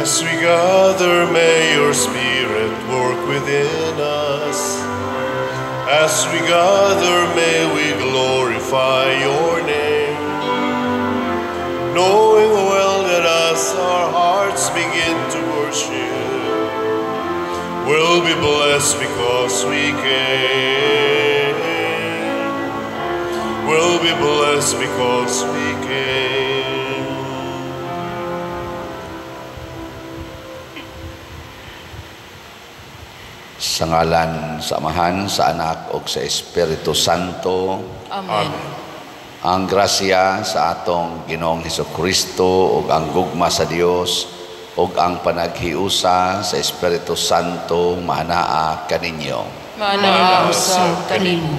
As we gather, may your Spirit work within us. As we gather, may we glorify your name. Knowing well that as our hearts begin to worship, we'll be blessed because we came. We'll be blessed because we came. Sa ngalan sa Amahan, sa Anak ug sa Espiritu Santo. Amen. Ang grasya sa atong Ginoong Hesukristo ug ang gugma sa Dios ug ang panaghiusa sa Espiritu Santo maanaa kaninyo. Maanaa usab kanimo.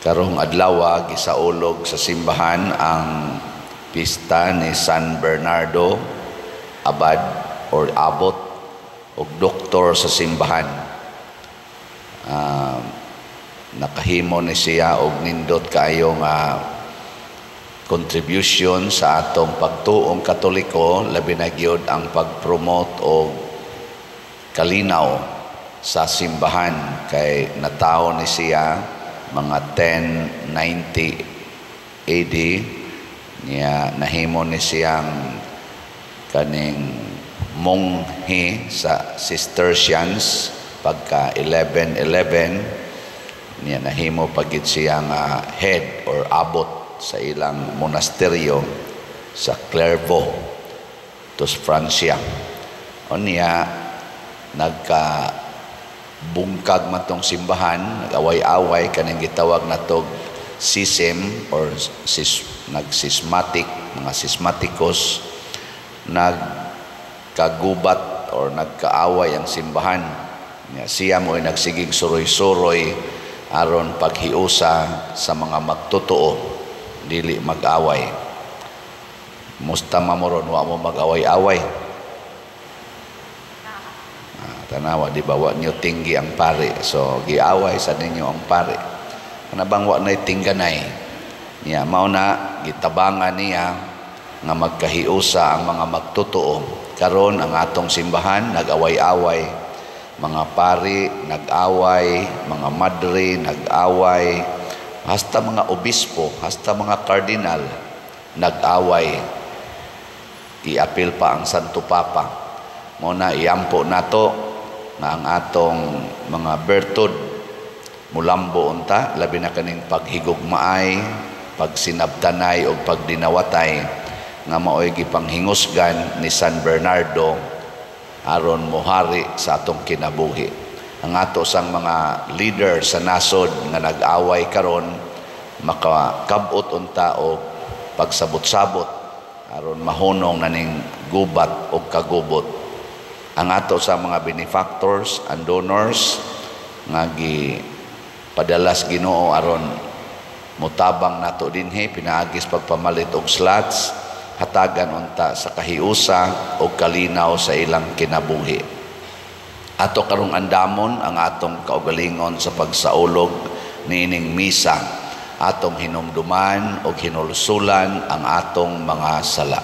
Karong adlaw gisaulog sa simbahan ang pista ni San Bernardo Abad or Abbot ug doktor sa simbahan. Nakahimo ni siya og nindot kaayo nga contribution sa atong pagtuong Katoliko, labi na gyud ang pag-promote og kalinaw sa simbahan kay natawo ni siya mga 1090 AD niya. Nahimo ni siyang kaning monghe sa Cistercians pagka 1111 niya. Nahimo pagid siya nga head or abbot sa ilang monasteryo sa Clairvaux tos Francia. Unya nagka bungkag man tong simbahan, nag-away-away, kaning gitawag natog schism or nagsismatic, mga sismatikos, nagkagubat or nagkaaway ang simbahan. Nya siya mo'y nagsigig suroy-suroy aron paghiusa sa mga magtotoo, dili mag-away. Musta mamoron, wa mo mag-away-away? Tanawa, di ba, wa nyo tinggi ang pare. So, giaway sa ninyo ang pare. Kana bang wa na'y tingganay? Niya, mao na, gitabangan niya nga magkahiusa ang mga magtotoo. Karon ang atong simbahan, nag-away-away. Mga pari, nag-away. Mga madre, nag-away. Hasta mga obispo, hasta mga kardinal, nag-away. Iapil pa ang Santo Papa. Mao na, iampo nato nga ang atong mga bertud mulambo unta, labi na kaning paghigugmaay, pagsinabtanay o pagdinawatay nga maoy gipanghingusgan ni San Bernardo aron mohari sa atong kinabuhi. Ang ato sang mga leader sa nasod nga nag-away karon, makakabot unta og pagsabot-sabot aron mahunong naning gubat og kagubot. Ang ato sa mga benefactors and donors nga gipadalas Ginoo aron mutabang nato dinhi pinaagis pagpamalit og slots, hatagan unta sa kahiusa og kalinaw sa ilang kinabuhi. Ato karong andamon ang atong kaugalingon sa pagsaulog niining misa. Atong hinumduman og hinulsulan ang atong mga sala.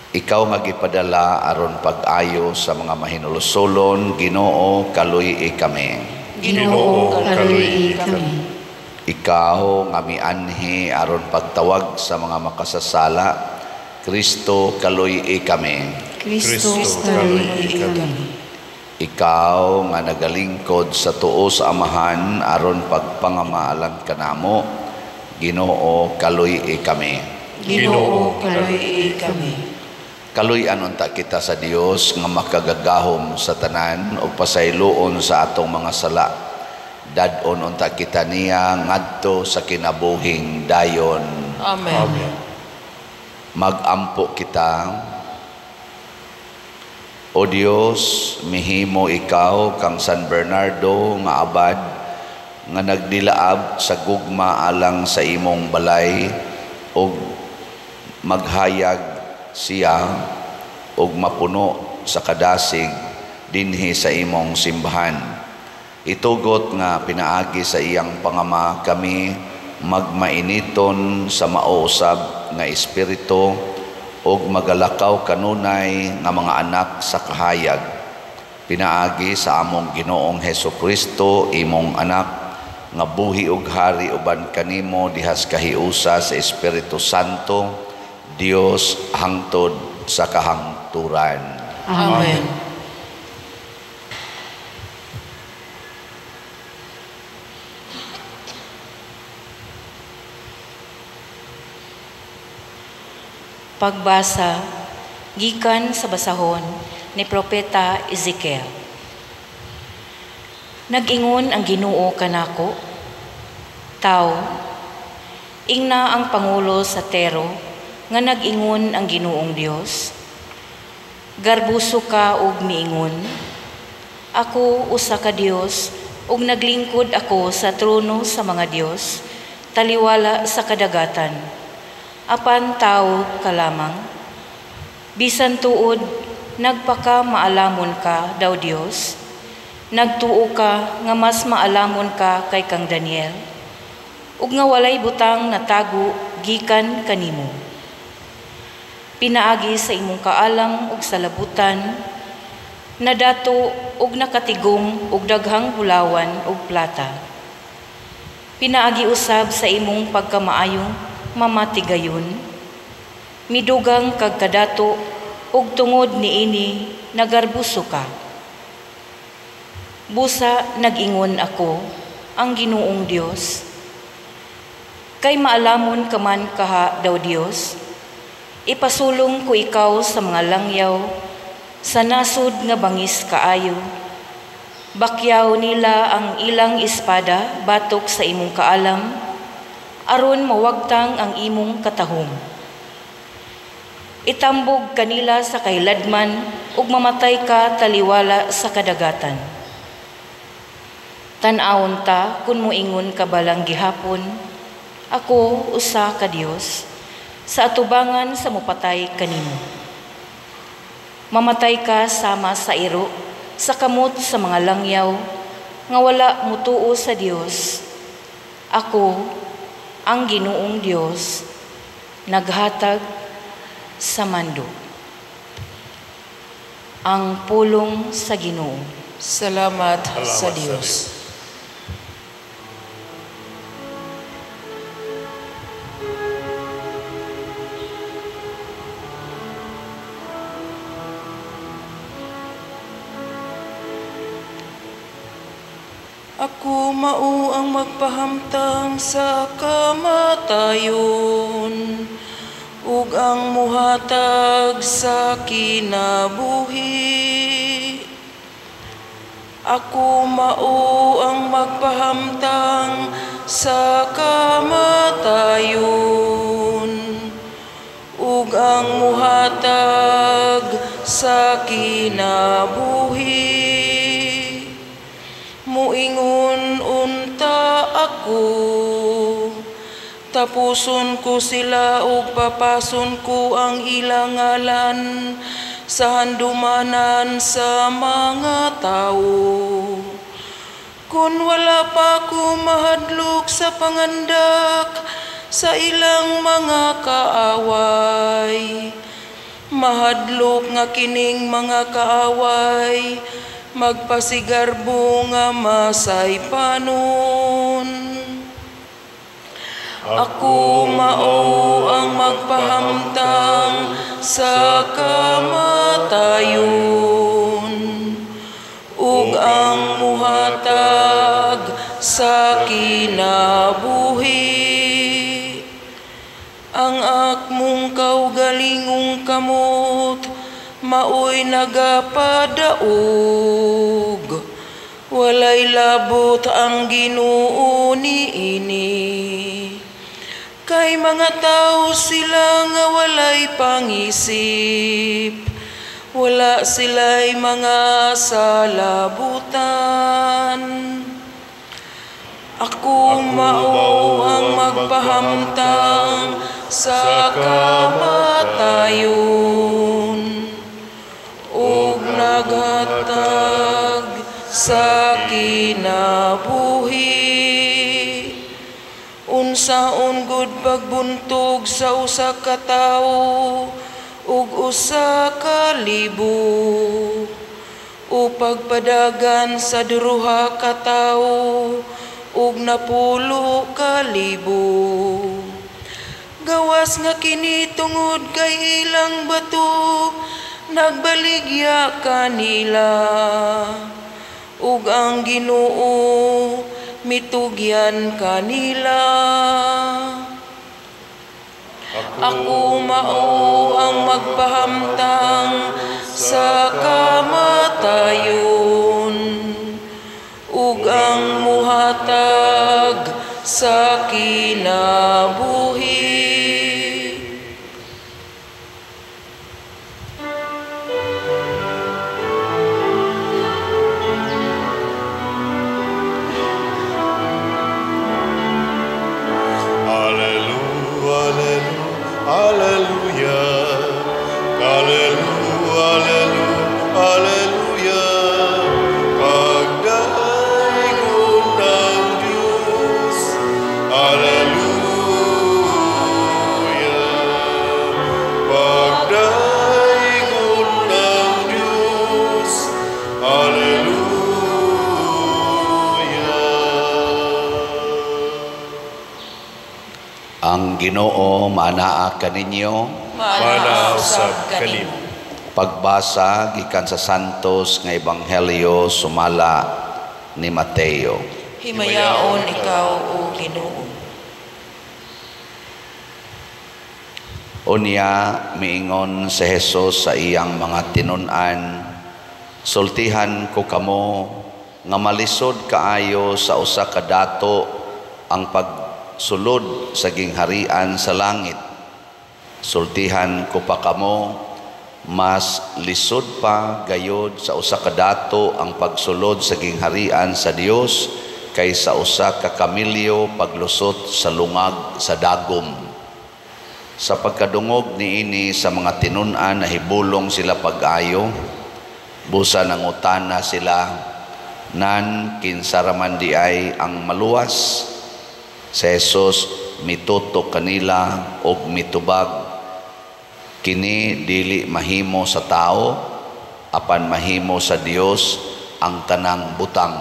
Ikaw nga gipadala aron pag-ayo sa mga mahinulsulon, Ginoo, kaluy-i kami. Ginoo, kaluy-i kami. Ikaw nga mianhi aron pagtawag sa mga makasasala, Kristo, kaluy-i kami. Kristo, kaluy-i kami. Ikaw nga nagalingkod sa tuo sa Amahan aron pagpangamaalan kanamo, Ginoo, kaluy-i kami. Ginoo, kaluy-i kami. Kaluy-an unta kita sa Dios nga makagagahom sa tanan ug pasayloon sa atong mga sala. Dad-on unta kita niya ngadto sa kinabuhing dayon. Amen. Amen. Magampo kita. O Dios, mihimo ikaw kang San Bernardo nga abad nga nagdilaab sa gugma alang sa imong balay ug maghayag siya ug mapuno sa kadasig dinhi sa imong simbahan. Itugot nga pinaagi sa iyang pangama kami magmainiton sa mausab nga espiritu ug magalakaw kanunay nga mga anak sa kahayag. Pinaagi sa among Ginoong Hesukristo, imong anak, nga buhi ug hari uban kanimo dihas kahiusa sa Espiritu Santo, Dios hangtod sa kahangturan. Amen. Pagbasa gikan sa basahon ni Propeta Ezekiel. Nag-ingon ang Ginoo kanako, Tao, ingna ang pangulo sa Tero nga nag-ingon ang Ginoong Dios. Garbuso ka og miingon, ako usa ka Dios ug naglingkod ako sa trono sa mga Dios, taliwala sa kadagatan. Apan tao ka lamang. Bisan tuod, nagpaka maalamon ka daw Dios. Nagtuo ka nga mas maalamon ka kay kang Daniel, ug nga walay butang natago gikan kanimo. Pinaagi sa imong kaalam ug salabutan, nadato ug nakatigom og daghang bulawan ug plata. Pinaagi usab sa imong pagkamaayong mamatigayon, midugang kag kadato ug tungod niini nagarbuso ka. Busa nag-ingon ako, ang Ginoong Dios. Kay maalamon ka man kaha daw Dios, ipasulong ko ikaw sa mga langyaw, sa nasod nga bangis kaayo. Bakyaw nila ang ilang espada batok sa imong kaalam, aron mawagtang ang imong katahom. Itambog kanila sa kahiladman ug mamatay ka taliwala sa kadagatan. Tan-awon ta kun moingon ka balang gihapon, ako usa ka Dios, sa atubangan sa mopatay kanimo. Mamatay ka sama sa iro, sa kamot sa mga langyaw, nga wala mutuo sa Dios. Ako, ang Ginoong Dios, naghatag sa mando. Ang pulong sa Ginoo. Salamat sa Dios. Ako mao ang magpahamtang sa kamatayon ug ang muhatag sa kinabuhi. Ako mao ang magpahamtang sa kamatayon ug ang muhatag sa kinabuhi. Muingon unta ako, tapuson ko sila ug papason ko ang ilang ngalan sa handumanan sa mga tao. Kun wala pa ko mahadlok sa pangandak sa ilang mga kaaway, mahadlok nga kining mga kaaway magpasigarbo nga masaypanon. Ako mao ang magpahamtang sa kamatayon ug ang muhatag sa kinabuhi. Ang akmong kaugalingong kamot maoy nagapadaog, walay labot ang Ginoo niini. Kay mga tao sila nga walay pangisip, wala sila'y mga salabutan. Ako mao ang magpahamtang sa kamatayon ug naghatag sa kinabuhi. Unsaon gud pagbuntog sa usa ka tawo 1,000 o pagpadagan sa duha ka tawo ug 10,000. Gawas nga kini tungod kay ilang bato nagbaligya kanila, ug ang Ginoo mitugyan kanila. Ako mao ang magpahamtang sa kamatayon, ug ang muhatag sa kinabuhi. Alleluia, alleluia, alleluia, alleluia. Pagdaygon ng Diyos, alleluia. Pagdaygon ng Diyos, alleluia. Ang Ginoo manaa kaninyo. Manaa usab kanimo. Pagbasa gikan sa Santos nga Ebanghelyo sumala ni Mateo. Himayaon ikaw, o Ginoo. Unya miingon si Jesus sa iyang mga tinun-an, sultihan ko kamo nga malisod kaayo sa usa ka dato ang pagsulod sa gingharian sa langit. Sultihan ko pa kamo, mas lisod pa gayod sa usa ka dato ang pagsulod sa gingharian sa Dios kaysa usa ka kamilyo paglusot sa lungag sa dagom. Sa pagkadungog niini sa mga tinun-an, nahibulong sila pag-ayo, busa nangutana sila, nan kinsaraman di ay ang maluwas. Si Jesus mitutok kanila og mitubag, kini dili mahimo sa tao, apan mahimo sa Dios ang tanang butang.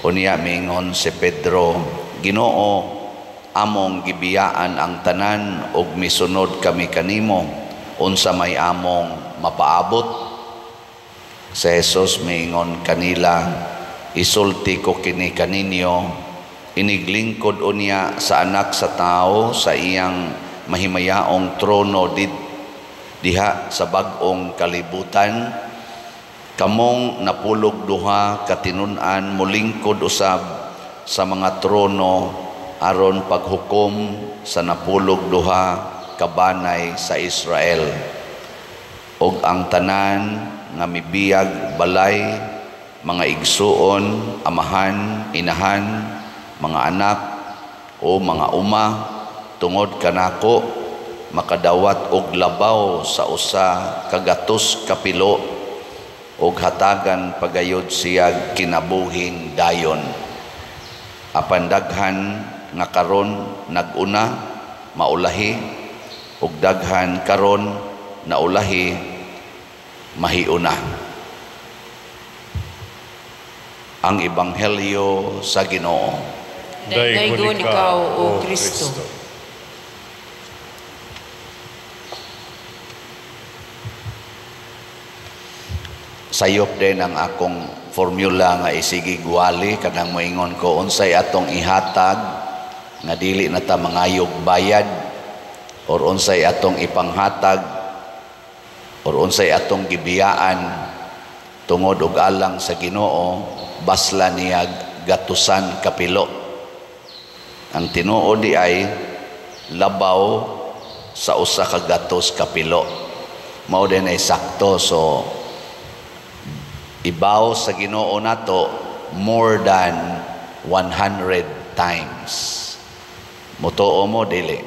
Unya miingon si Pedro, Ginoo, among gibiyaan ang tanan og misunod kami kanimo, unsa may among mapaabot? Si Jesus miingon kanila, isulti ko kini kaninyo, iniglingkod unya sa anak sa tao sa iyang mahimayaong trono diha sa bag-ong kalibutan. Kamong 12 ka tinun-an molingkod usab sa mga trono aron paghukom sa 12 ka banay sa Israel. Og ang tanan nga mibiyag balay, mga igsuon, amahan, inahan, mga anak o mga uma, tungod kanako makadawat og labaw sa 100 ka pilo, og hatagan pagayod siya kinabuhing dayon. Apan daghan nga karon naguna maulahi, ug daghan karon naulahi mahiuna. Ang Ebanghelyo sa Ginoo. Daygon ikaw, O Kristo. Sayop din ang akong formula nga isigi gwali kanang moingon ko unsay atong ihatag nga dili na ta mangayog bayad, or unsay atong ipanghatag, or unsay atong gibiyaan tungod og alang sa Ginoo, basla niya gatusan kapilo. Ang tinuod di ay labaw sa 100 kapilo. Mao din ay sakto. So ibaw sa Ginoo nato more than 100 times. Mutuo mo dili?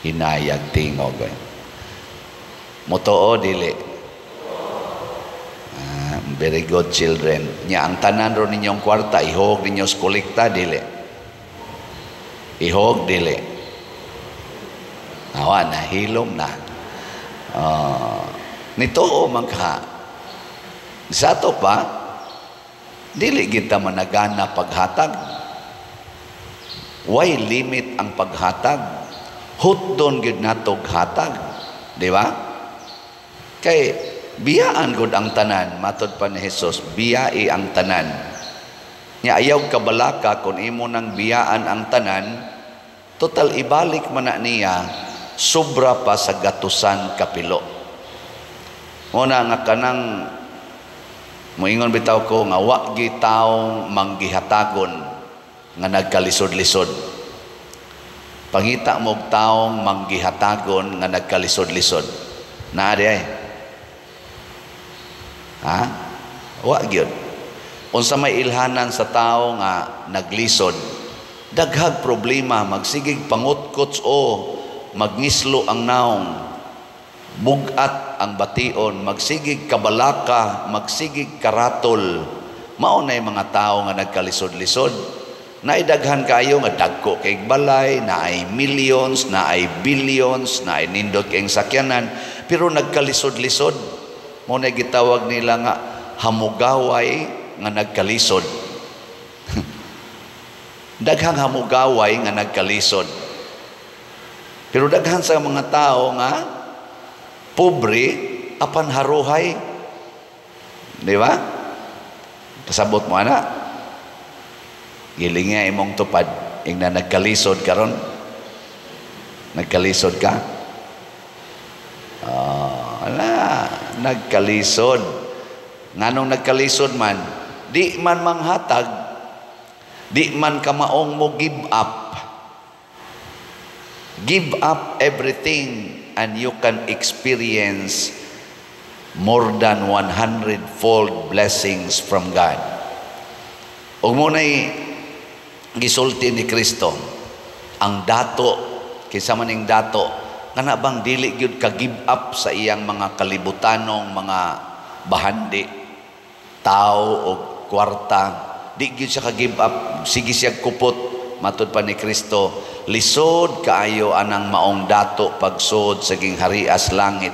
Hinayag tingog. Mutuo dili? Very good children. Nya ang tanan ro ninyong kwarta ihog ninyo sa kolekta dili? Ihog dili? Awa na, hilom na. Nituo man ka. Sa ato pa, dili kita managana paghatag. Why limit ang paghatag? Hutdon gyud natog hatag, di ba? Kay biyaan gud ang tanan, matod pa ni Jesus, biyai ang tanan. Nya ayaw kabalaka kung imo nang biyaan ang tanan, total ibalik man na niya sobra pa sa gatusan kapilo. Muna nga kanang moingon bitaw ko nga wa gi taong manggihatagon nga nagkalisod-lisod. Pangita mo og taong manggihatagon nga nagkalisod-lisod. Naa di ay. Ha? Wa gyud. Unsa may ilhanan sa tao nga naglisod, daghag problema, magsigig pangutkots o magngislo ang naong, bugat ang bation, magsigig kabalaka, magsigig karatol. Mao na mga tao nga nagkalisod-lisod. Naidaghan kayo nga dagko kay balay, naay millions, naay billions, naay nindot kay sakyanan, pero nagkalisod-lisod. Mao na gitawag nila nga hamugaway nga nagkalisod. Daghang hamugaway nga nagkalisod. Pero daghan sa mga tao nga pobre apan haruhay. Di ba? Kasabot mo ana. Giling nga imong tupad ingna nagkalisod karon. Nagkalisod ka? Ala, nagkalisod. Nganong nagkalisod man, di man manghatag, di man kamaong mo give up. Give up everything and you can experience more than 100-fold blessings from God. Ug mo na'y gisulti ni Kristo, ang dato, kinsa man ning dato, kana bang dili gyud ka give up sa iyang mga kalibutanong mga bahandi, tao o kwarta, di gyud siya ka give up, sige siya kupot. Matud pa ni Kristo, lisod kaayo anang maong dato pagsod sa gingharias langit,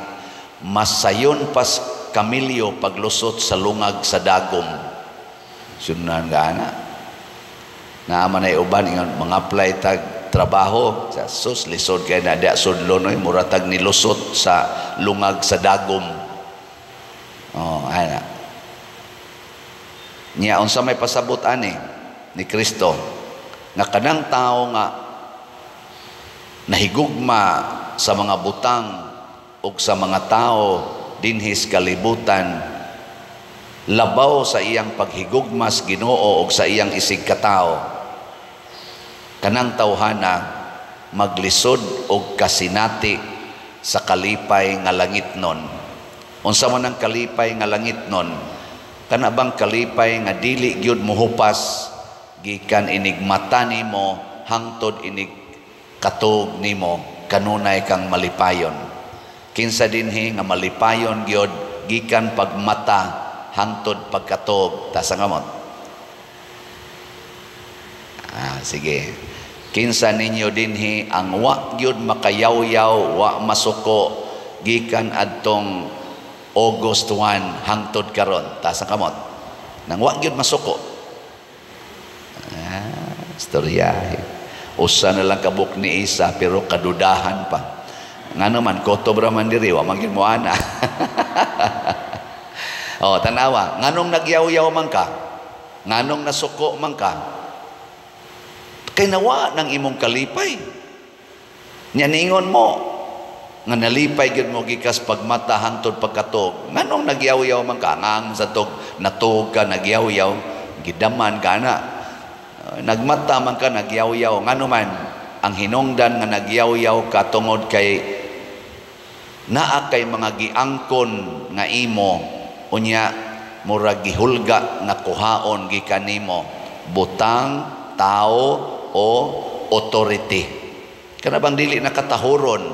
mas sayon pas kamilyo paglusot sa lungag sa dagom. Sunan ka ana. Naa man ay uban ingon mga apply tag trabaho sa sus, lisod kay na di sudlon oy, mura tag nilusot sa lungag sa dagom. Oh, ana. Nya unsa may pasabot ani ni Kristo nga kanang tao nga nahigugma sa mga butang ug sa mga tao dinhis kalibutan, labaw sa iyang paghigugmas Ginoo ug sa iyang isig katao, kanang tawhana maglisod og kasinati sa kalipay nga langitnon. Unsa man ang kalipay nga langitnon? Kana bang kalipay nga dili gyud mohupas gikan inig mata nimo hangtod inig katog nimo, kanunay kang malipayon. Kinsa dinhi nga malipayon gyud gikan pagmata hangtod pagkatog? Taas ang kamot. Ah, sige. Kinsa ninyo dinhi ang wa gyud makayawyaw, wa masuko gikan adtong August 1 hangtod karon? Taas ang kamot. Nang wa gyud masuko. Ah, istorya. Usa na lang kabuk ni isa pero kadudahan pa. Ngano man kotob ra man diri, wa man gyud mo ana. Oh, tanawa, nganong nagyaw-yaw man ka? Nganong nasuko man ka? Kay nawa ng imong kalipay. Nya ningon mo nga nalipay gyud mo gikas pagmata hangtod pagkatog. Nganong nagyaw-yaw man ka? Ngang sa tog natug ka nagyaw-yaw, gidaman ka na. Nagmata man ka nagyaw-yaw, ngano man ang hinungdan nga nagyaw-yaw ka tungod kay naa kay mga giangkon nga imo, unya murag gihulga nga kuhaon gikan nimo, butang, tao o authority. Kana bang dili nakatahuron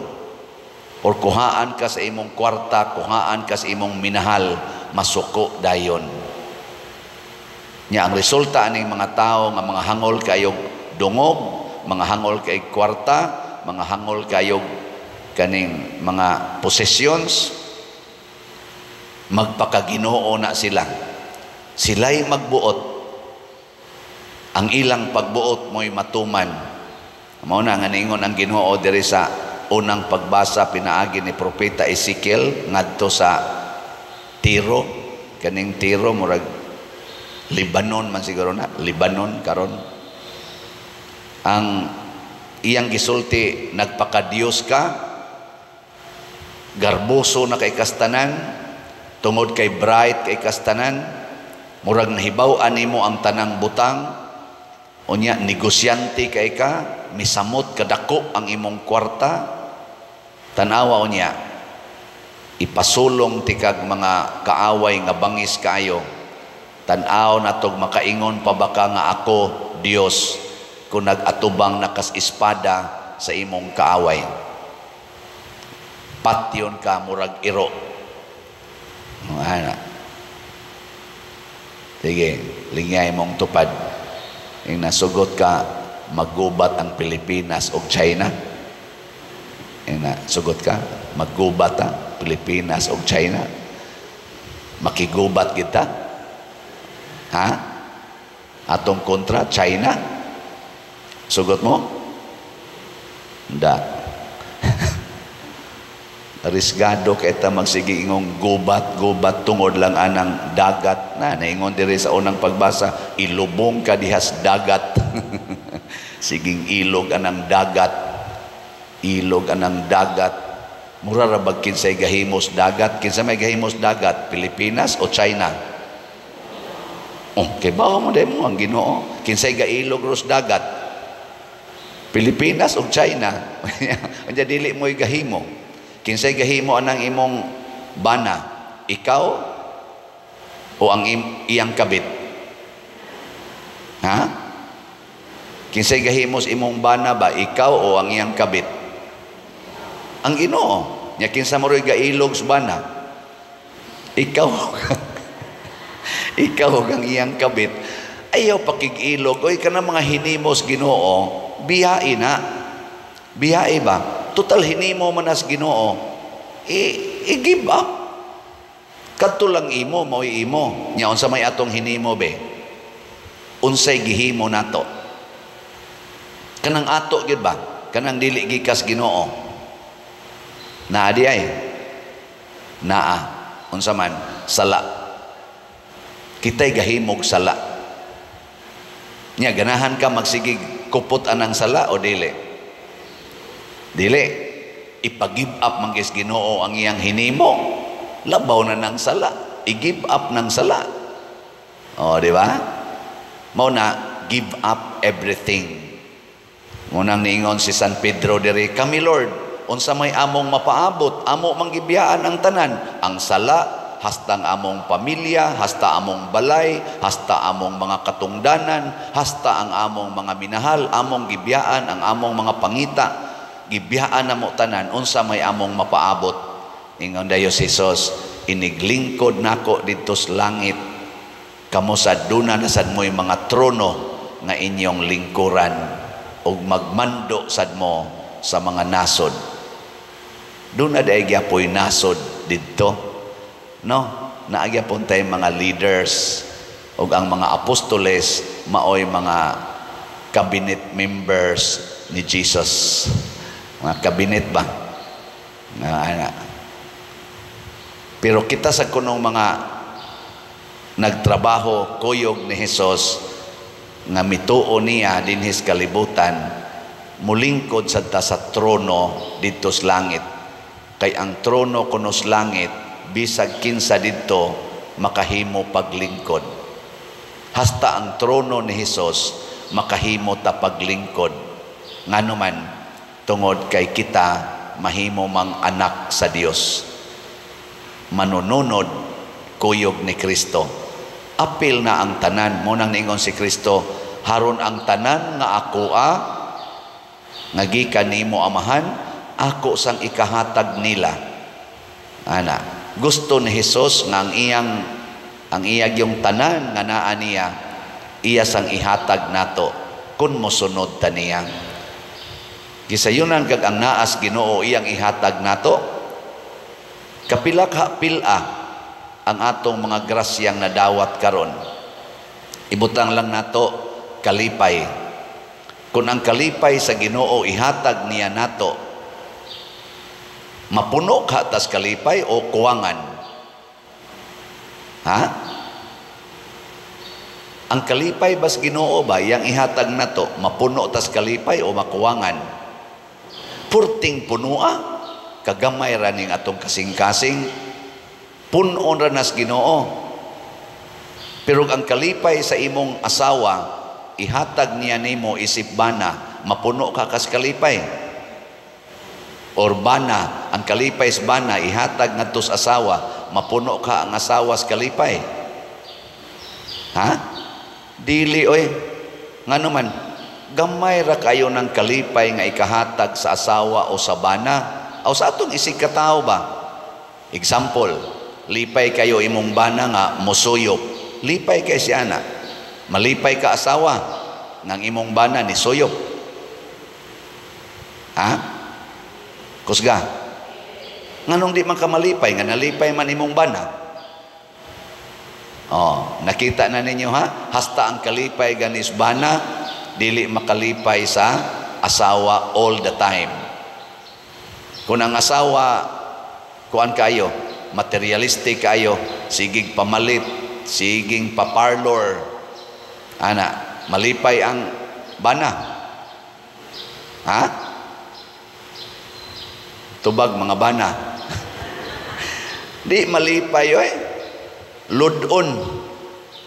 or kuhaan ka sa imong kwarta, kuhaan ka sa imong minahal, masuko dayon. Nya ang resulta aning mga tao nga mga hangol kayog dungog, mga hangol kay kwarta, mga hangol kayog kaning mga possessions, magpakaginoo na sila. Sila'y magbuot. Ang ilang pagbuot mo'y matuman. Mao na nga niingon ang Ginoo diri sa unang pagbasa pinaagi ni Propeta Ezekiel ngadto sa Tiro. Kaning Tiro murag Lebanon man siguro na, Lebanon karon. Ang iyang gisulti, nagpakadiyos ka, garboso na kay kastanan, tungod kay bright kay kastanan, murag nahibaw-an nimo ang tanang butang, unya negosyante kay ka, misamot kadako ang imong kwarta, tanawa unya, ipasulong tikag mga kaaway nga bangis kaayo, tan-aw natog makaingon pa baka nga ako Dios kung nag-atubang nakas espada sa imong kaaway. Patyon ka murag iro. Ana. Sige, lingyay mong tupad. Yung nasugot ka, maggubat ang Pilipinas o China. Yung nasugot ka, maggubat ang Pilipinas o China. Makigubat kita. Ha? Atong kontra, China. Sugot mo? Hindi. Risgado kay ta magsige ingong gubat-gubat tungod lang anang dagat na naingon diri sa unang pagbasa, ilubong ka dihas dagat. Siging ilog anang dagat, ilog anang dagat. Mura ra bag kinsay gahimos dagat? Kinsa may gahimos dagat, Pilipinas o China? Oh, kay bawo mo dai mo ang Ginoo. Kinsay gailog ros dagat, Pilipinas o China? Unya dili mo'y gahimo. Kinsay gahimo anang imong bana, ikaw o ang iyang kabit? Ha? Kinsay gahimos imong bana ba, ikaw o ang iyang kabit? Ang Ginoo. Nya kinsa mo roy gailog sa bana? Ikaw. Ikaw ang iyang kabit. Ayaw pakig-ilog. Oy, kanang mga hinimos Ginoo, biyai na. Biyai ba? Total hinimo man as Ginoo, i-give up. Kadto lang imo, mao'y imo. Nya unsa may atong hinimo be? Unsay gihimo nato? Kanang ato gyud ba? Kanang dili gikas Ginoo. Naa di ay. Naa. Unsa man? Sala. Kita'y gahimog sala. Nya ganahan ka magsigig kupot anang sala o dili? Dili. Ipag-give up man gis Ginoo ang iyang hinimo. Labaw na ng sala. I-give up ng sala. O, di ba? Mao na, give up everything. Munang niingon si San Pedro diri, kami Lord, unsa may among mapaabot, amo manggibiyaan ang tanan, ang sala, hasta ang among pamilya, hasta among balay, hasta among mga katungdanan, hasta ang among mga minahal, among gibiyaan, ang among mga pangita, gibiyaan na mo tanan, unsa may among mapaabot. Ingon dayo si Jesus, iniglingkod nako didto sa langit, kamo sa duna na sad mo'y mga trono nga inyong lingkuran, ug magmando sad mo sa mga nasod. Duna day gyapoy nasod didto. No, naagyapon tay mga leaders ug ang mga apostoles maoy mga cabinet members ni Jesus. Mga cabinet ba? Nga, pero kita sa kunong mga nagtrabaho kuyog ni Jesus nga mituo niya dinhis kalibutan, mulingkod sad ta sa trono didto sa langit. Kay ang trono kuno sa langit, bisag kinsa didto makahimo paglingkod. Hasta ang trono ni Hesus makahimo ta paglingkod. Ngano man, tungod kay kita mahimo mang anak sa Dios, manununod kuyog ni Kristo. Apil na ang tanan. Mo nang niingon si Kristo, haron ang tanan nga ako nga gikan nimo Amahan, ako sang ikahatag nila. Ana, gusto ni Hesus nga ang iyang yung tanan nga naa niya, iya sang ihatag nato kun mosunod ta niya. Gisayunan kag ang naas Ginoo iyang ihatag nato. Kapila ka pila ang atong mga grasyang nadawat karon. Ibutang lang nato kalipay. Kung ang kalipay sa Ginoo ihatag niya nato, mapuno ka tas kalipay o kuwangan? Ha? Ang kalipay bas Ginoo ba yang ihatag nato, mapuno tas kalipay o makuwangan? Purting punua, kagamay ra ning atong kasing-kasing, punon ra nas Ginoo. Pero ang kalipay sa imong asawa ihatag niya nimo isip bana, mapuno ka kas kalipay. Or bana, ang kalipay sa bana ihatag ngadto sa asawa, mapuno ka ang asawa sa kalipay. Ha? Dili oy. Ngano man, gamay ra kayo ng kalipay nga ikahatag sa asawa o sa bana o sa atong isig katao ba? Example, lipay kayo imong bana nga mosuyop. Lipay kay si ana. Malipay ka asawa nang imong bana ni suyop. Ha? Kusga. Nganong di man ka malipay nga nalipay man imong bana? Oh, nakita na ninyo ha? Hasta ang kalipay ganis bana dili makalipay sa asawa all the time. Kung ang asawa kuan kayo, materialistic kayo, sigig pamalit, siging paparlor, ana, malipay ang bana. Ha? Tubag mga bana. Di malipay oy. Ludon.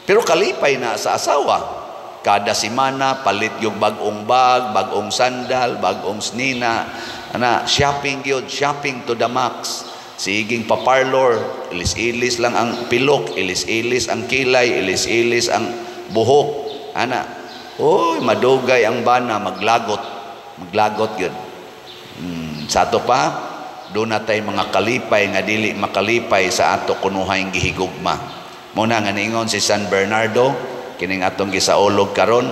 Pero kalipay na sa asawa. Kada semana palit yung bagong bag, bagong sandal, bagong snina, ana, shopping gyud, shopping to the max. Siging paparlor, ilis-ilis lang ang pilok, ilis-ilis ang kilay, ilis-ilis ang buhok, ana. Oy, madugay ang bana, maglagot. Maglagot gyud. Sa ato pa, doon na tay mga kalipay nga dili makalipay sa ato kunuhay gihigugma. Muna nga niingon si San Bernardo, kining atong gisaulog karon,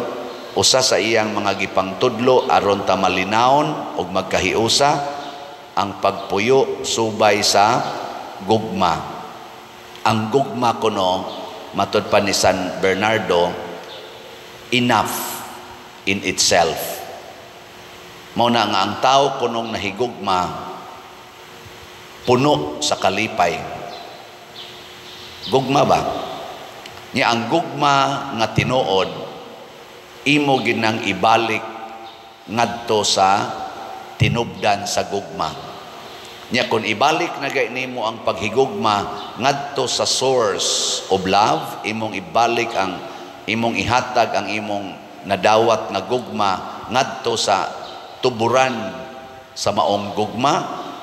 usa sa iyang mga gipangtudlo aron ta malinawon ug magkahiusa ang pagpuyo subay sa gugma. Ang gugma kuno matud pa ni San Bernardo, enough in itself. Mao na nga ang tao kunong nahigugma puno sa kalipay. Gugma ba? Nya ang gugma nga tinuod imo ginang ibalik ngadto sa tinubdan sa gugma. Nya kun ibalik na gay nimo ang paghigugma ngadto sa source of love, imong ibalik ang imong ihatag ang imong nadawat nga gugma ngadto sa tuburan sa maong gugma,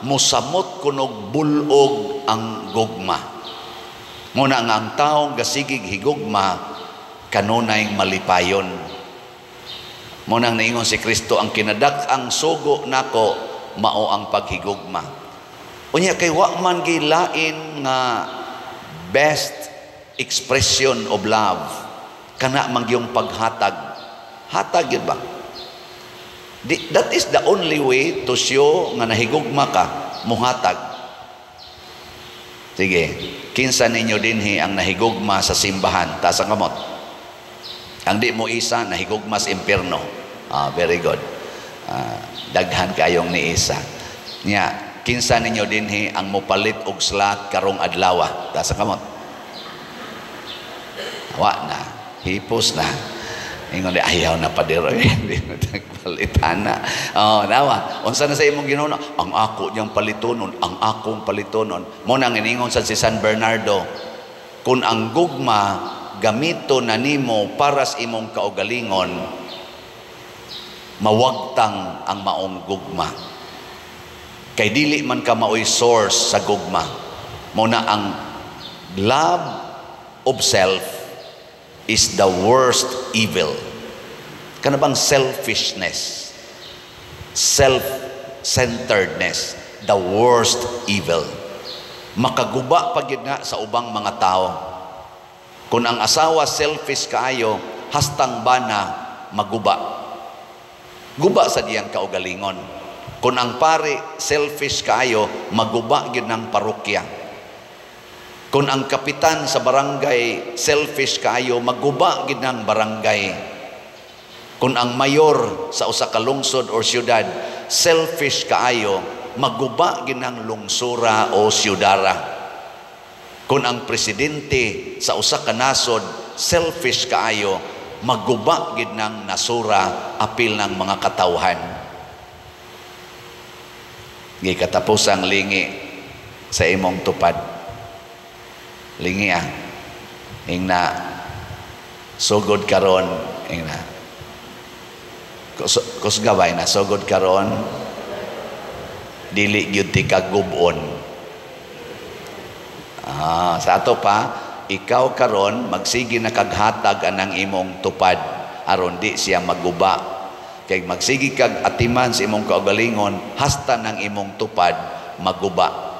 musamot kunog bulog ang gugma. Muna nga ang taong gasigig higugma kanunay malipayon. Muna nga niingon si Kristo, ang kinadak-ang sugo nako mao ang paghigugma. Unya kay wa man gilain nga best expression of love kana man gyung paghatag. Hatag yun ba? That is the only way to show nga nahigugma ka, muhatag. Sige, kinsa ninyo dinhi ang nahigugma sa simbahan? Taas ang kamot. Ang di mo isa, nahigugma sa impierno. Very good. Daghan kayong ni isa. Nya, kinsa ninyo dinhi ang mopalit og slot karong adlaw? Taas ang kamot. Wa na, hipos na. Ingon di ayaw na padero. Hindi na palitana. Oh, nawa. Unsa na sa imong Ginoo? Ang ako niyang palitonon, ang akong palitonon. Mo nang iningon sa si San Bernardo, kun ang gugma gamito na nimo para sa imong kaugalingon, mawagtang ang maong gugma. Kay dili man ka maoy source sa gugma. Mo na ang love of self is the worst evil. Kana bang selfishness, self-centeredness, the worst evil. Makaguba pa gyud nga sa ubang mga tao. Kung ang asawa selfish kaayo, hastang bana maguba. Guba sa diyang kaugalingon. Kung ang pari selfish kaayo, maguba gyud ng parokya. Kung ang kapitan sa barangay selfish kaayo, maguba gyud ng barangay. Kung ang mayor sa usa ka lungsod or syudad selfish kaayo, maguba gyud ng lungsura o syudara. Kung ang presidente sa usa ka nasod selfish kaayo, maguba gyud ng nasura apil ng mga katawhan. Gikatapusang lingi sa imong tupad. Lingi ah. Ingna sugod karon, ingna. Kusga ba na sugod karon dili gyud ti kagubon. Ah, sa ato pa, ikaw karon magsige na kaghatag anang imong tupad aron di siya maguba. Kay magsige kag atiman sa imong kaugalingon hasta nang imong tupad maguba.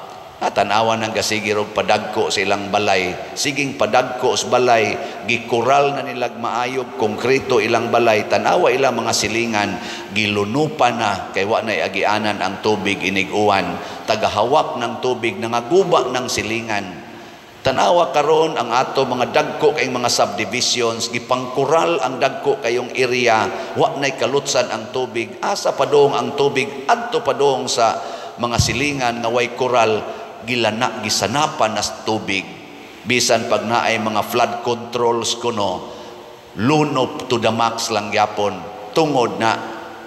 At tan-awa nang gasige rog padagko sa ilang balay, siging padagko sa balay, gikural na nilag maayog konkreto ilang balay, tan-awa ilang mga silingan, gilunupan na kay wa na agianan ang tubig inig-uwan, tagahawak ng tubig nangaguba ng silingan. Tanawa karon ang ato mga dagko kayong mga subdivisions, gipangkural ang dagko kayong area, wa na'y kalutsan ang tubig, asa padong ang tubig, adto padong sa mga silingan nga way kural, gilana gisanapan nas tubig. Bisan pag naay mga flood controls kuno, lunop to the max lang gyapon, tungod na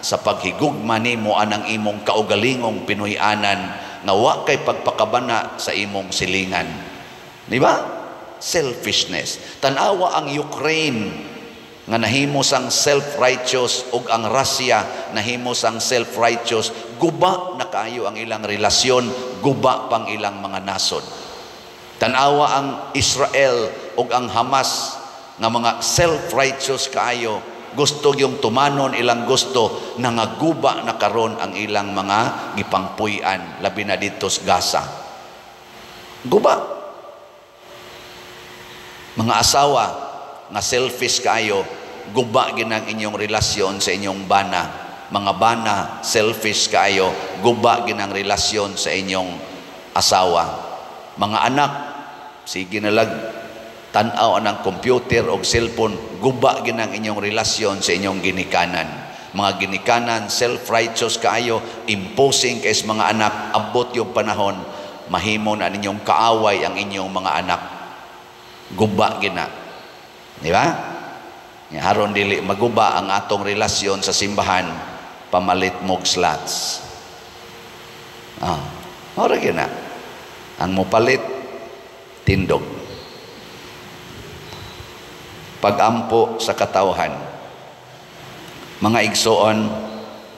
sa paghigugma nimo anang imong kaugalingong Pinoy-anan nga wa kay pagpakabana sa imong silingan. Di ba? Selfishness. Tanawa ang Ukraine nga nahimo sang self-righteous ug ang Russia nahimo sang self-righteous, guba na kaayo ang ilang relasyon, guba pang ilang mga nasod. Tanawa ang Israel ug ang Hamas nga mga self-righteous kaayo, gusto yung tumanon ilang gusto, nangaguba na karon ang ilang mga gipangpuy-an, labi na dito sa Gaza. Guba. Mga asawa nga selfish kaayo, guba ginang inyong relasyon sa inyong bana. Mga bana selfish kaayo, guba ginang relasyon sa inyong asawa. Mga anak, sige nalag tan-aw anang computer o cellphone, guba ginang inyong relasyon sa inyong ginikanan. Mga ginikanan self-righteous kaayo, imposing kay sa mga anak, abot yung panahon mahimo na ninyong kaaway ang inyong mga anak. Guba gina. Di ba? Aron dili maguba ang atong relasyon sa simbahan, pamalit mog slots. Ah, ora gina. Ang mopalit tindog. Pagampo sa katawhan. Mga igsoon,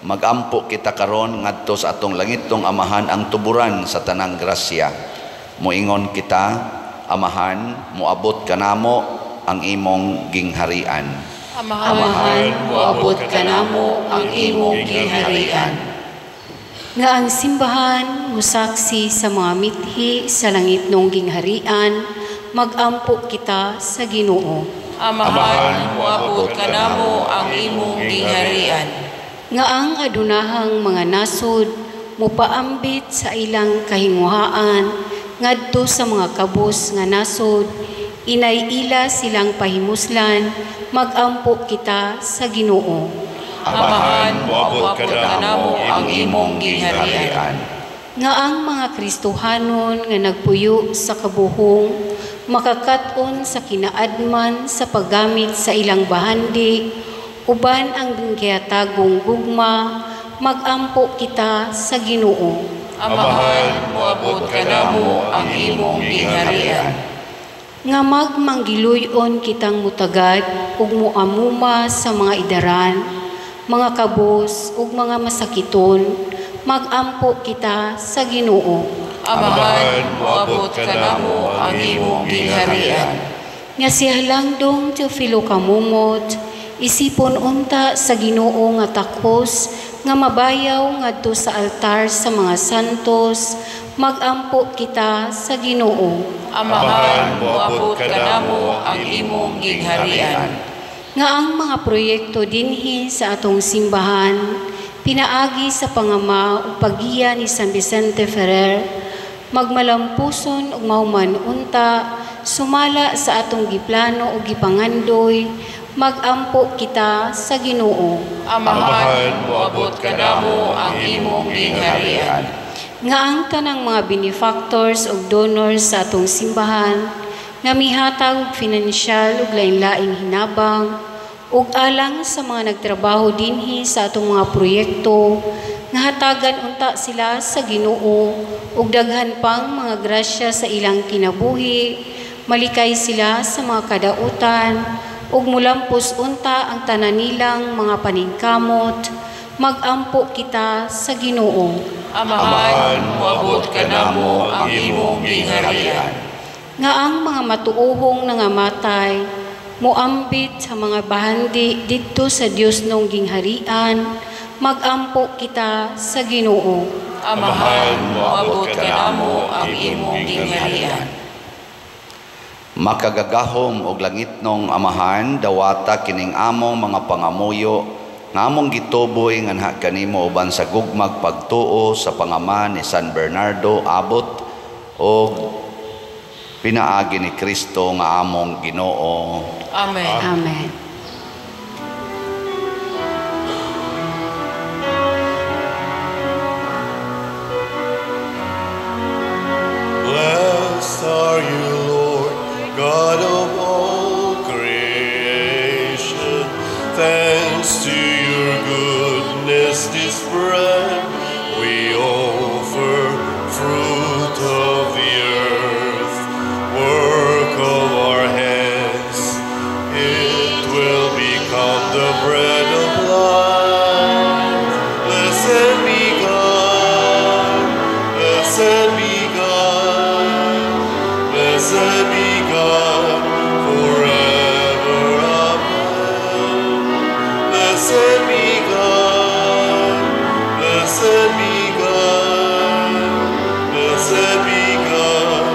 magampo kita karon ngadto sa atong langitong Amahan ang tuburan sa tanang grasya. Moingon kita, Amahan, moabot kanamo ang imong gingharian. Amahan, moabot kanamo ang imong gingharian. Nga ang simbahan musaksi sa mga mithi sa langitnong gingharian, magampo kita sa Ginoo. Amahan, moabot kanamo ang imong gingharian. Nga ang adunahang mga nasod mupaambit sa ilang kahinguhaan ngadto sa mga kabus nga nasod, inay-ila silang pahimuslan, magampo kita sa Ginoo. Amahan, moabot kanamo ang imong gingharian. Nga ang mga Kristohanon nga nagpuyo sa kabuhong, makakat-on sa kinaadman sa paggamit sa ilang bahandi, uban ang gihatagang gugma, magampo kita sa Ginoo. Amahan, moabot kanamo ang imong gingharian. Nga magmanggiluyon kitang mutagad ug muamuma sa mga idaran, mga kabos ug mga masakiton, magampo kita sa Ginoo. Amahan, moabot kanamo ang imong gingharian. Nga si Halangdong Teofilo Camomot, isipon unta sa Ginoo nga takos nga mabayaw ngadto sa altar sa mga santos, magampo kita sa Ginoo. Amahan, moabot kanamo ang imong gingharian. Nga ang mga proyekto dinhi sa atong simbahan, Pinaagi sa pangama ug paggiya ni San Vicente Ferrer, magmalampuson ug mahuman unta, sumala sa atong giplano ug gipangandoy, magampo kita sa Ginoo. Amahan, moabot kanamo ang imong gingharian. Nga ang tanang mga benefactors ug donors sa atong simbahan nga mihatag og finansyal ug lain-laing hinabang ug alang sa mga nagtrabaho dinhi sa atong mga proyekto, nga hatagan unta sila sa Ginoo ug daghan pang mga grasya sa ilang kinabuhi, malikay sila sa mga kadautan ug mulampos unta ang tanan nilang mga paningkamot, magampo kita sa Ginoo. Amahan, moabot kanamo ang imong gingharian. Nga ang mga matuohong nangamatay moambit sa mga bahandi didto sa Dios nong gingharian, magampo kita sa Ginoo. Amahan, moabot kanamo ang imong gingharian. Makagagahom og langitnong Amahan, dawata kining among mga pangamuyo nga among gituboy nganha kanimo uban sa gugmag pagtuo sa pangama ni San Bernardo abot og pinaagi ni Kristo nga among Ginoo. Amen. Amen. Blessed are you, Lord, God of all creation. Thanks to your goodness, this bread we offer, fruit of the earth, work of our hands. It will become the bread of life. Blessed be God, blessed be God, blessed be God forever. Amen. Blessed be God, blessed be God, blessed be God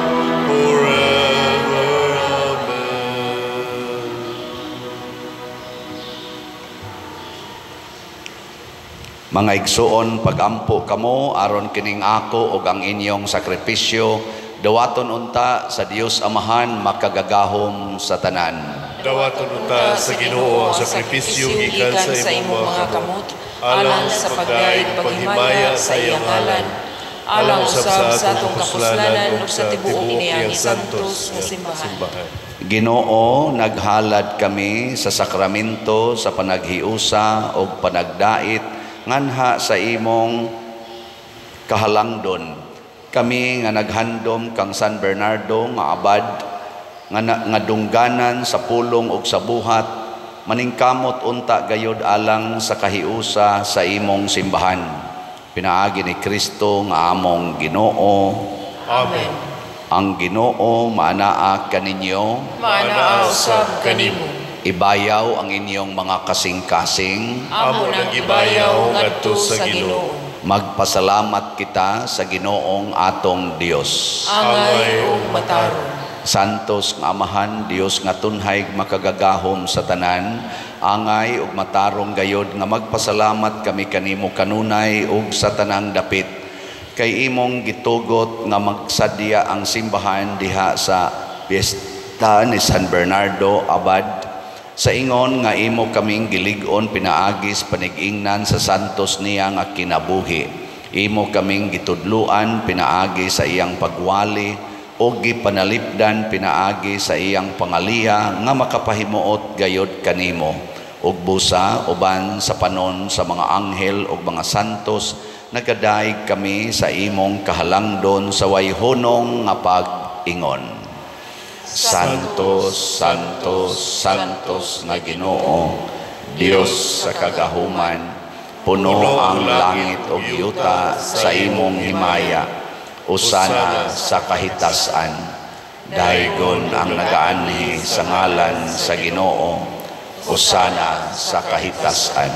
forever. Amen. Mga igsuon, pagampo kamo aron kining ako ug ang inyong sakripisyo dawaton unta sa Dios Amahan makagagahom sa tanan. Dawaton unta sa Ginoo ang sakripisyo gikan sa imong mga kamot, alang sa pagdayeg paghimaya sa iyang ngalan, alang usab sa atong kapuslanan ug sa tibuok niyang santos nga simbahan. Ginoo, naghalad kami sa sakramento sa panaghiusa ug panagdait nganha sa imong kahalangdon. Kami nga naghandom kang San Bernardo nga abad nga dungganan sa pulong ug sa buhat, maningkamot unta gayod alang sa kahiusa sa imong simbahan. Pinaagi ni Kristo nga among Ginoo. Amen. Ang Ginoo maanaa kaninyo, Maanaa usab kanimo. Ibayaw ang inyong mga kasing-kasing. Amo nang ibayaw ngadto sa Ginoo. Magpasalamat kita sa Ginoong atong Dios. Angay ug matarong. Santos nga Amahan, Dios nga tunhay makagagahom sa tanan, angay ug matarong gayod nga magpasalamat kami kanimo kanunay ug sa tanang dapit. Kay imong gitugot nga magsadya ang simbahan diha sa piyesta ni San Bernardo Abad, sa ingon nga imo kaming gilig-on pinaagis panigingnan sa santos niya nga kinabuhi. Imo kaming gitudluan pinaagi sa iyang pagwali o gipanalipdan pinaagi sa iyang pangaliya nga makapahimuot gayod kanimo. Ug busa uban sa panon sa mga anghel ug mga santos, nagadaig kami sa imong kahalangdon sa wayhunong nga pag-ingon. Santos, Santos, Santos nga Ginoo, Dios sa kagahuman, puno ang langit ug yuta sa imong himaya. Usana sa kahitasan, daygon ang nagaanhi sa ngalan sa Ginoo. Usana sa kahitasan.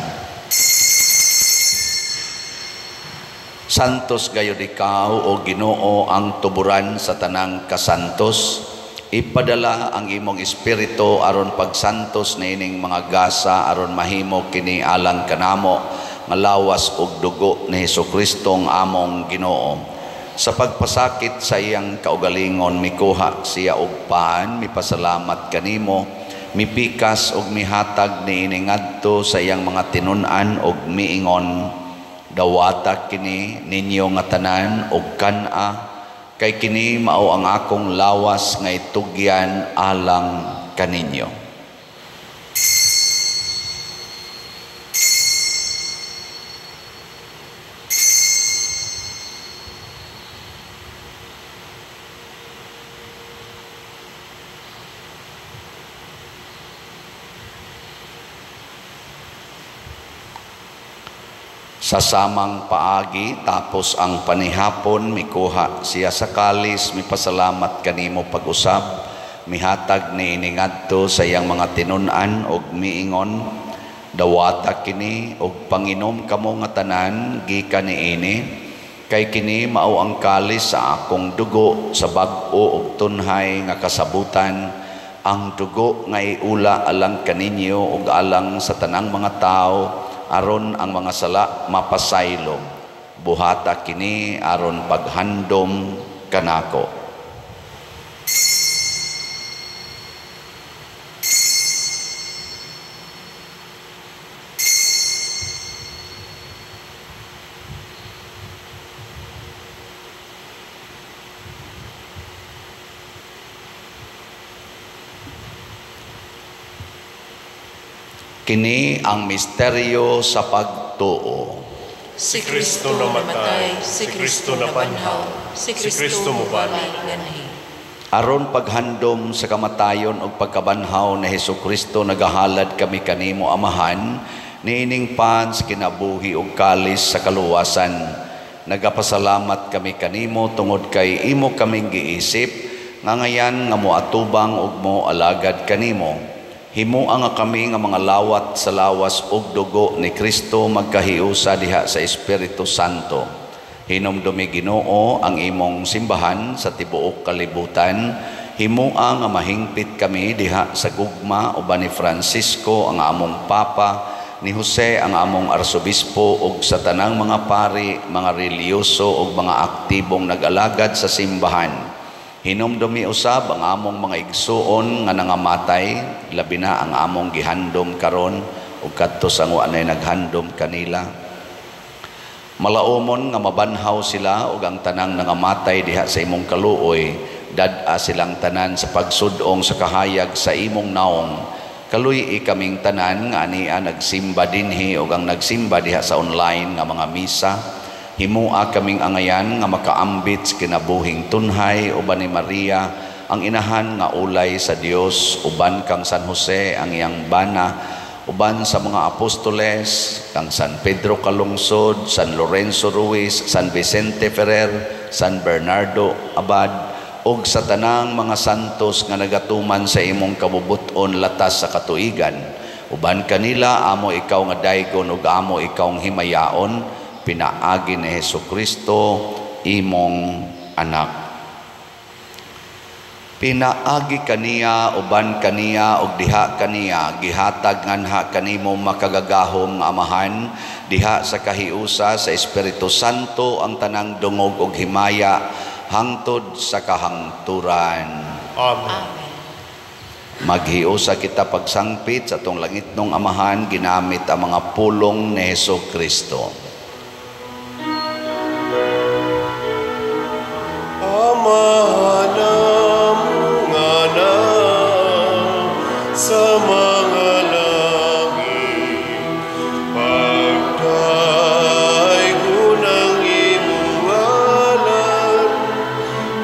Santos gayud ikaw, o Ginoo, ang tuburan sa tanang kasantos. Ipadala ang imong espiritu aron pagsantos niining mga gasa aron mahimo kini alang kanamo, nga lawas ug dugo ni Hesukristo ang among Ginoo. Sa pagpasakit sa iyang kaugalingon, mikuha siya og pan, mipasalamat kanimo, mipikas og mihatag niini ngadto sa iyang mga tinun-an og miingon, dawata kini ninyo nga tanan og kan-a, kay kini mao ang akong lawas nga itugyan alang kaninyo. Sa samang paagi, tapos ang panihapon, mikuha siya sa kalis, mipasalamat kanimo pag-usab, mihatag niini ngadto sa iyang mga tinun-an og miingon, dawata kini og panginom kamo nga tanan gikan niini, kay kini mao ang kalis sa akong dugo sa bag-o og tunhay nga kasabutan, ang dugo nga iula alang kaninyo ug alang sa tanang mga tawo, aron ang mga sala mapasaylo. Buhata kini aron paghandom kanako. Kini ang misteryo sa pagtuo. Si Kristo namatay, si Kristo nabanhaw, si Kristo mubalik nganhi. Aron paghandom sa kamatayon ug pagkabanhaw ni Hesukristo, nagahalad kami kanimo Amahan niining pan sa kinabuhi ug kalis sa kaluwasan. Nagapasalamat kami kanimo tungod kay imo kaming giisip nga ngayan nga moatubang ug moalagad kanimo. Himua nga kami nga mga lawat sa lawas ug dugo ni Kristo magkahiusa diha sa Espiritu Santo. Hinumdumi Ginoo ang imong simbahan sa tibuok kalibutan. Himua nga mahingpit kami diha sa gugma uban ni Francisco ang among Papa, ni Jose ang among Arsobispo ug sa tanang mga pari, mga relihiyoso ug mga aktibong nag-alagad sa simbahan. Hinumdumi usab ang among mga igsuon nga nangamatay, labi na ang among gihandom karon ug kadto sa wa nay naghandom kanila. Malaumon nga mabanhaw sila ug ang tanang nangamatay diha sa imong kaluoy, dad-a silang tanan sa pagsud-ong sa kahayag sa imong naong. Kaluy-i kaming tanan nga ania nagsimba dinhi ug ang nagsimba diha sa online nga mga misa. Himua kaming angayan nga makaambit sa kinabuhing tunhay uban ni Maria ang inahan nga ulay sa Dios, uban kang San Jose ang iyang bana, uban sa mga apostoles kang San Pedro Calungsod, San Lorenzo Ruiz, San Vicente Ferrer, San Bernardo Abad, ug sa tanang mga santos nga nagatuman sa imong kabubut-on latas sa katuigan. Uban kanila amo ikaw nga daygon ug amo ikaw ang himayaon, pinaagi ni Hesukristo imong anak. Pinaagi kaniya, uban kaniya, ug diha kaniya, gihatag nganha kanimo makagagahom nga Amahan, diha sa kahiusa sa Espiritu Santo ang tanang dungog ug himaya hangtod sa kahangturan. Amen. Maghiusa kita pagsangpit sa atong langitnong Amahan ginamit ang mga pulong ni Hesukristo. Amahan nga na sa mga langit, pagdaygon ang imong ngalan,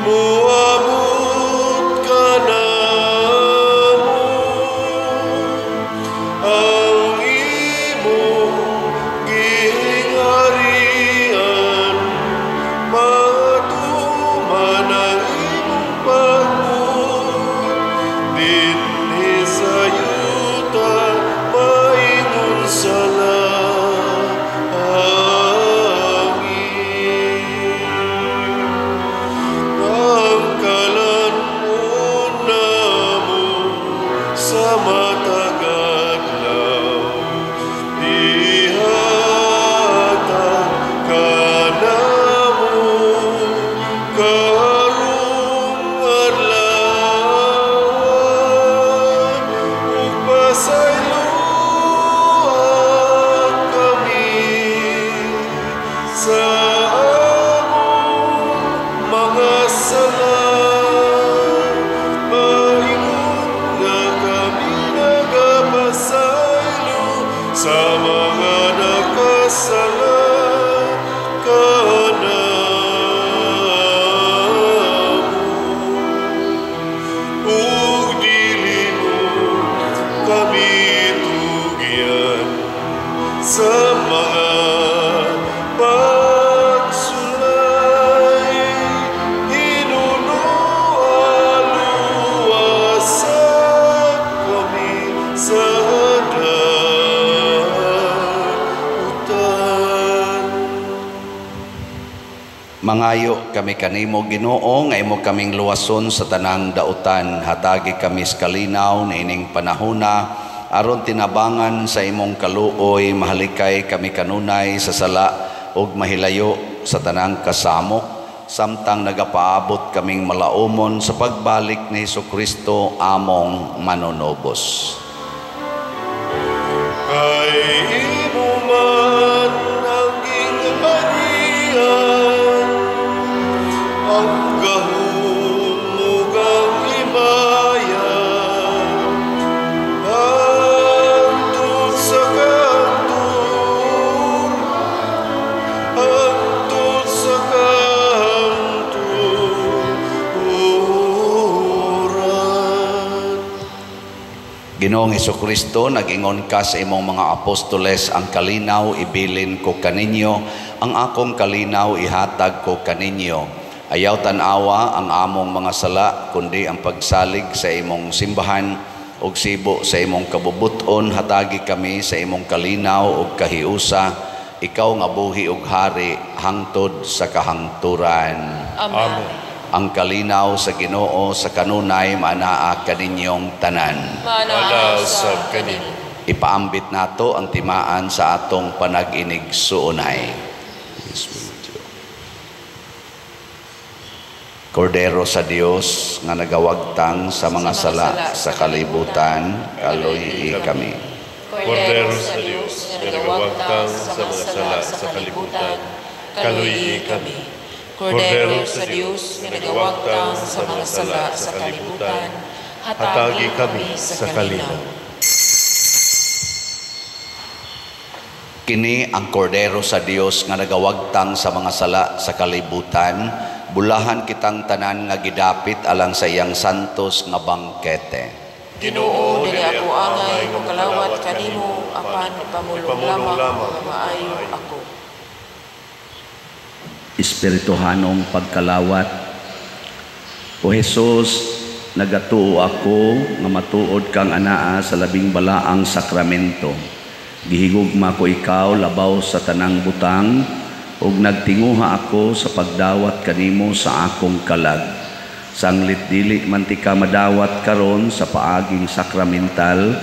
moabot ka namo, ang imong gingharian, matuman ang sala, maingon nga kami nagapasaylo sa mga nakasala kanamo. Ug dili mo kami tugyan sa mga pagsulay, hinunoa luwasa kami sa dautan. Mangayo kami kanimo, Ginoo, nga imo kaming luwason sa tanang dautan. Hatagi kami sa kalinaw niining panahona aron tinabangan sa imong kaluoy, mahalikay kami kanunay sa sala ug mahilayo sa tanang kasamok, samtang nagapaabot kaming malaumon sa pagbalik ni Hesukristo among manunubos. Kay imo man ang gingharian, ang gahom ug ang himaya, hangtod sa kahangturan, hangtod sa kahangturan. Ginoong Hesukristo, nag-ingon ka sa imong mga apostoles, ang kalinaw ibilin ko kaninyo, ang akong kalinaw ihatag ko kaninyo. Ayaw tan-awa ang among mga sala, kundi ang pagsalig sa imong simbahan ug sibo sa imong kabubuton, hatagi kami sa imong kalinaw ug kahiusa, ikaw nga buhi ug hari hangtod sa kahangturan. Amen. Ang kalinaw sa Ginoo sa kanunay maanaa kaninyong tanan. Maanaa Maanaa usab usab kanimo. Ipaambit nato ang timaan sa atong panag-inig-suunay. Kordero sa Dios nga nagawagtang sa mga sala sa kalibutan, kaloy kami. Kordero sa Dios nga nagawagtang sa mga sala sa kalibutan, kaloy kami. Kordero sa Dios nga nagawagtang sa mga sala sa kalibutan, hatagi kami sa kalinaw. Kini ang Kordero sa Dios nga nagawagtang sa mga sala sa kalibutan, bulahan kitang tanan nga gidapit alang sa iyang santos nga bangkete. Ginoo, dili ako angay mokalawat kanimo, apan ipamulong lamang nga maayo ako. Espirituhanong pagkalawat. O Jesus, nagatuo ako nga matuod kang anaa sa labing balaang sakramento. Gihigugma ko ikaw labaw sa tanang butang, ug nagtinguha ako sa pagdawat kanimo sa akong kalag. Sanglit dili man ti ka madawat karon sa paaging sakramental,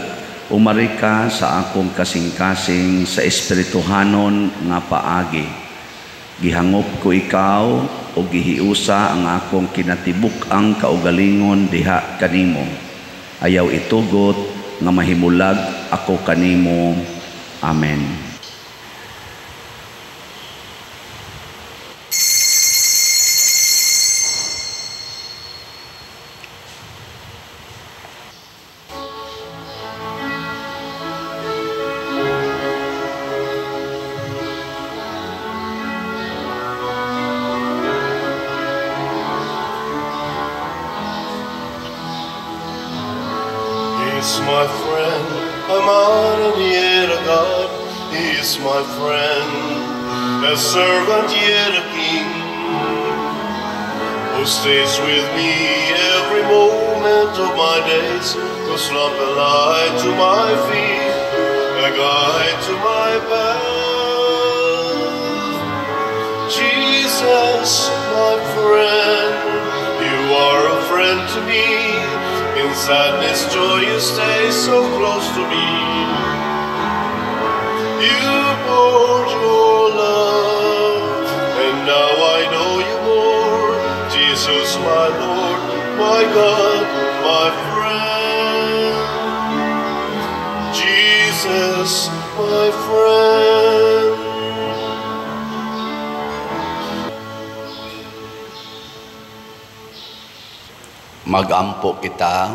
umari ka sa akong kasing-kasing sa espirituhanon nga paagi. Gihangop ko ikaw o gihiusa ang akong kinatibuk-ang kaugalingon diha kanimo. Ayaw itugot nga mahimulag ako kanimo. Amen. He's my friend, a man and yet a God. He is my friend, a servant yet a king, who stays with me every moment of my days, whose lamp a light to my feet, a guide to my path. Jesus, my friend, you are a friend to me. In sadness, joy, you stay so close to me. You poured your love, and now I know you more. Jesus, my Lord, my God, my friend. Jesus, my friend. Magampo kita.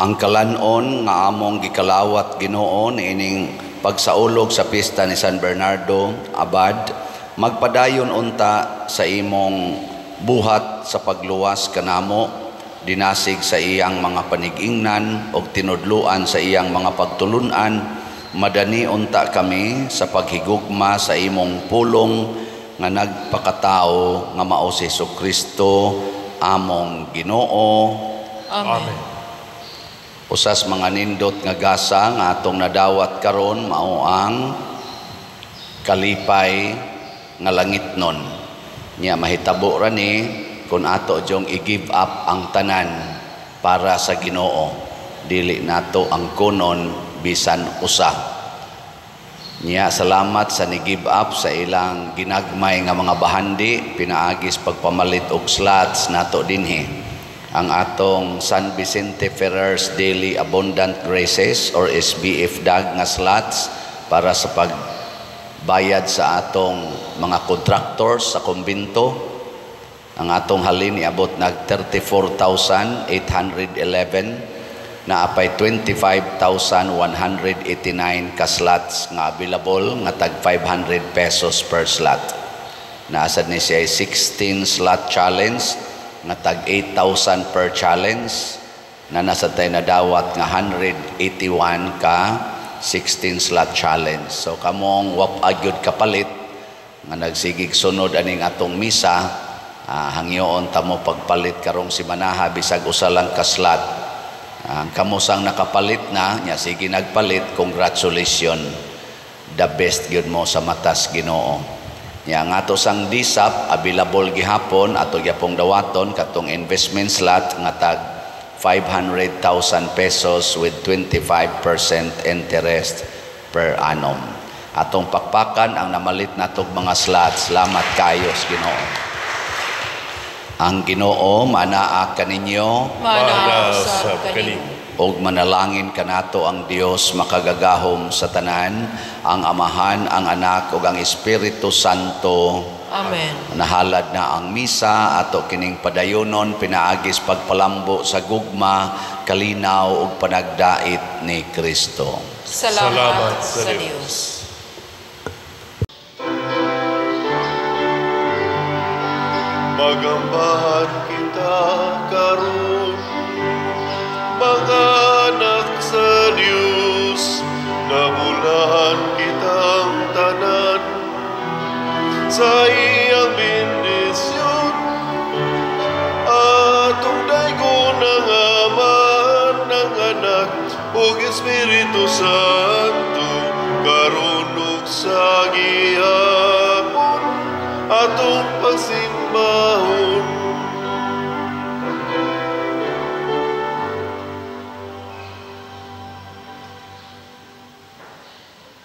Ang kalanon nga among gikalawat Ginoo niining pagsaulog sa pista ni San Bernardo Abad, magpadayon unta sa imong buhat sa pagluwas kanamo, dinasig sa iyang mga panigingnan og tinudluan sa iyang mga pagtulunan, madani unta kami sa paghigugma sa imong pulong nga nagpakatao nga mao si Jesucristo among Ginoo. Amen. Usas mga nindot nga gasa nga atong nadawat karon mao ang kalipay nga langitnon. Nya mahitabo ra ni kun ato jong i-give up ang tanan para sa Ginoo. Dili nato ang kunon bisan usa. Nya salamat sa ni-give up sa ilang ginagmay nga mga bahandi pinaagis pagpamalit og slots nato dinhi. Ang atong San Vicente Ferrer's Daily Abundant Graces or SBF DAG nga slots para sa pagbayad sa atong mga contractors sa kumbinto. Ang atong halin iabot nag 34,811 na apay 25,189 ka slots nga available nga tag 500 pesos per slot. Naasad ni siya 16 slot challenge nga tag 8,000 per challenge na nasa tayo nadawat nga 181 ka 16 slot challenge. So kamong wap-agyod kapalit nga nagsigig sunod aning atong misa, hangyoon tamo pagpalit karong simanaha bisag usa lang ka slot. Ang kamusang nakapalit na nya sige nagpalit, congratulations, the best gyud mo sa matas Ginoo. Nya ang ato sang DSAP available gihapon ato gyapong dawaton katong investment slot nga tag 500,000 pesos with 25% interest per annum. Atong pakpakan ang namalit natog mga slots. Salamat kayo sa Ginoo. Ang Ginoo manaa kaninyo, manaa usab kanimo. Og manalangin kanato ang Dios makagagahom sa tanan, ang Amahan, ang Anak ug ang Espiritu Santo. Amen. Nahalad na ang misa ato kining padayonon pinaagis pagpalambo sa gugma, kalinaw ug panagdait ni Kristo. Salamat sa Dios. Magambahan kita karon, mga anak sa Dios, nabulahan kitang tanan sa iyang bendisyon. Atong daygon ang Ama, ng Anak ug Espiritu Santo, karon ug sa gihapon atong pagsimba.